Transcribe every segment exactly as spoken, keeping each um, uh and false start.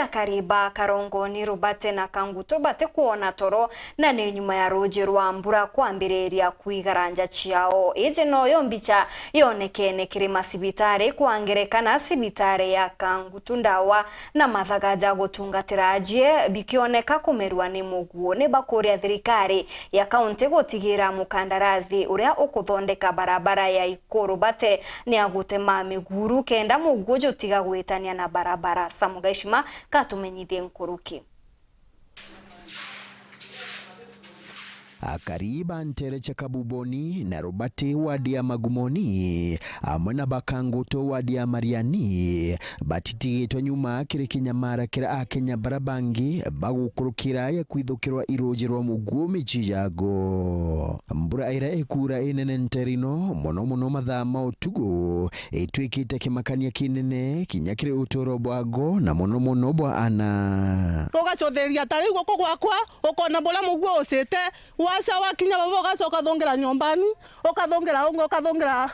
Akari ba Karongoni, Rubate na Kangutu batikwona toro, na ni nyuma ya ruuji rwa mbura kwambiriria kwigaranja ciao. Iji noyo mbicha yonekene kiri macibitari, kwa ngerekana cibitari ya Kangutu, ndawa na mathaga ja gutungatira ajie bikioneka kumerua ni muguo. Ni bakuria thirikari ya kaunti gutigira mukandarathi uria ukuthondeka barabara ya Ikuru Bate ni agutema miguru kenda muguo jutiga gwitania na barabara. Sam Gaishima katumenyithie nkuruki. Akari ba ntere cia Kabuboni na Rubati wadi ya Magumoni, amwe na Bakangutu wadi ya Mariani, batitigitwe nyuma kiri kinyamara kiria Akenya bara bangi bagukurukira ya kwithukirwa iruuji rwa muguo micii yago. Mbura iria ikuura inene ntere ino, mono mono mathaa ma utuku, itwikite kimakania kinene kinya kiri uturo bwago na mono mono bwa ana. Ugacuthiria ta riu guku gwakwa, ukona buria muguo ucite, waca wakinya baba ugacoka ukathungira nyombani, ukathungira ungi, ukathungira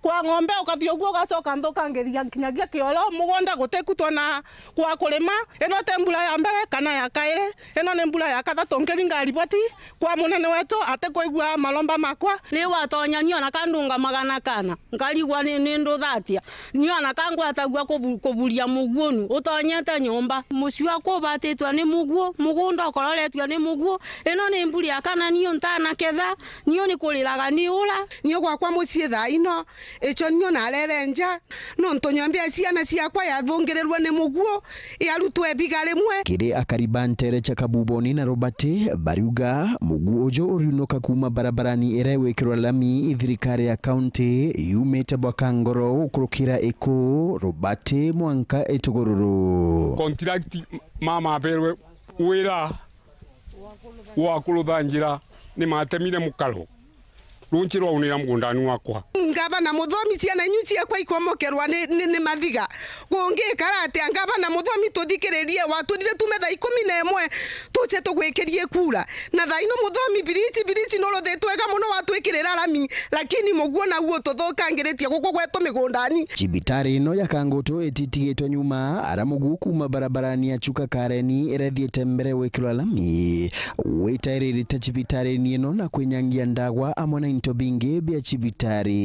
kwa ng'ombe, ukathii uguo ugacoka nthukangiria nkinyagia kioro, mugunda gutikutwa na gwa kurima. Ino ti mbura ya mbere kana ya kairi, ino ni mbura ya kathatu nkiringa riboti kwa munene wetu atikuigua maromba makwa. Ni watonya ni ona kandunga magana kana, nkarigwa ni, ni nduthatia. Ni ona kangwatagua kubu-, kuburia muguo nu, utonyete nyomba. Mucii waku ubatitwe ni muguo, mugunda ukororetue ni muguo. Ino ni mbura ya kana niu ntanaketha, niu ni kuriraga ni ura. Niu gwakwa mucii thaa ino, icio niu narere nja, nontu nyomba ya ciana ciakwa yathungirirwe ni muguo, yarutwe ibiga rimwe. Kiri akari ba ntere cia Kabuboni na Rubati, bariuga muguo uju uriunuka kuuma barabarani iria igwikirwa lami i thirikari ya kaunti yumite bwa Kangoro gukurukira Iku, Rubati mwanka Itugururu. Contract mamaberwe wira gwa kurutha njira ni matemire mukaro. Runchi rwaunira mugundani wakwa. Ngavana Muthomi, ciana inyu ciakwa ikomokerwa ni, ni, ni mathiga. Gungikara atia? Ngavana Muthomi, tuthikiririe, watwirire tume thaa ikumi na imwe tuce tugwikirie kura. Na thaa ino Muthomi, birici, birici nuruthitwe wega mono watwikirira rami, lakini muguo naguo ututhukangiritie guku gwetu migundani. Cibitari ino ya Kangutu ititigitwe nyuma, ara muguo kuuma barabarani ya Chuka Kareni iria ithiite mbere gwikirwa lami. Witairirite cibitarine ino na kwinyangia ndagwa amwe na into bingi bia cibitari.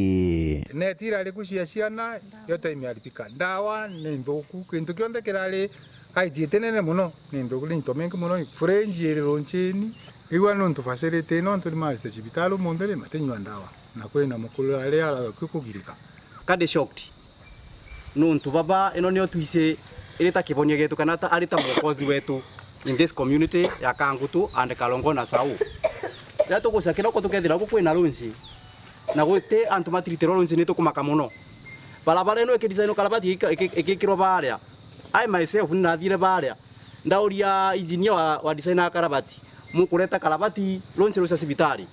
Neti irari ku cia ciana, yo time yaripika. Ndawa ni nthuku, kintu kionthe kirari hygiene nene mono, ni nthuku, ni into mingi mono, fridge iri runchini. Igua nontu facility ino, antu ni maite cibitari umunthi ri, matinyua ndawa. Na kwina mukuru ari aragakua kugirika. Ka ndi shocked. Nontu baba, ino nio twisi iri ta kibonio gietu, kana ta, ari ta mwokozi wetu in this community ya Kangutu and Kalongo na Sau. Riria tugucakira uko tukethira guku kwina runchi, na guti antu matiritirwa runchi, ni tukumaka mono. Barabara ino ikidesign karabati iki-, iki-, ikikirwa baria. I myself ni nathire baria. Ndauria engineer wa, wa design ya karabati, "Mukureta karabati runchi rucia cibitari?"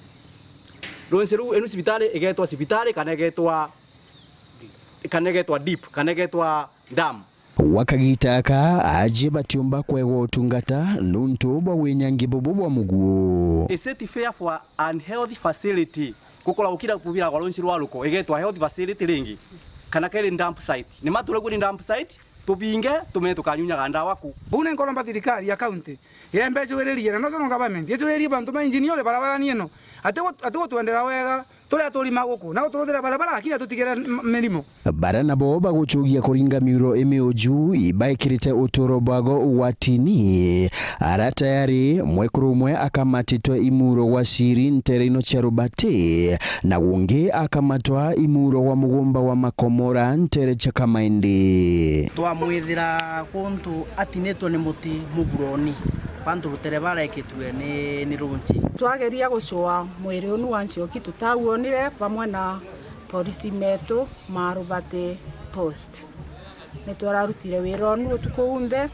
Runchi ruu, inu cibitari igetwa cibitari kana igetwa kana igetwa dip, kana igetwa dam. Gwa kagita aka, aajie batiumba kwegwa utungata nuntu bwa winyangi bubu bwa muguo. Is it fair for an health facility gukora gukira kubira gwa runchi rwa ruko igetwa health facility ringi, kana keri dump site? Ni ma turagua ni dump site, tubinge, tumenye tukanyunyaga ndawa ku. Buu ni nkoromba thirikari ya county yembe icwiririe, na national government icwiririe bantu ba engineer uri barabarani ino, ati gu-, ati gutwendera wega. Turia turima guku, na guturuthira barabara, lakini atutigire m-, mirimo. Bara nabo bagucugia kuringa miuro imiuju, ibaikirite uturo bwago ugwatini. Ara tayari, mwekuru umwe akamatitwe imuro gwa Siri ntere ino cia Rubati, na gungi akamatwa imuro gwa mugumba wa Makomora ntere cia Kamaindi. Twamwithira kuntu atinitwe ni muti muburoni, bantu rutere barekitue ni, ni runchi. Twageria gucua mwiri unu wa Nzioki tutawonire, bamwe na polisi metu ma Rubati Post. Nitwararutire wira unu utuku unthe,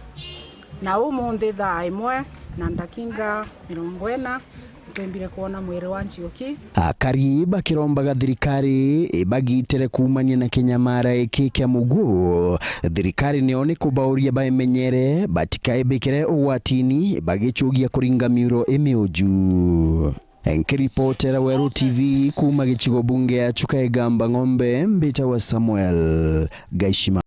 na umunthi thaa imwe na ndakinga mirongo ina, nitwembire kwona mwiri wa Nzioki. Akari bakirombaga thirikari ibagitire kuumania na kinyamara iki kia muguo. Thirikari nio ni kubauria baimenyere batikaibikire ugwatini bagicugia kuringa miuro imiuju. Nkiripotera Weru T V kuuma gicigo bunge ya Chuka Igamba Ng'ombe, mbitagwa Samuel Gaishima.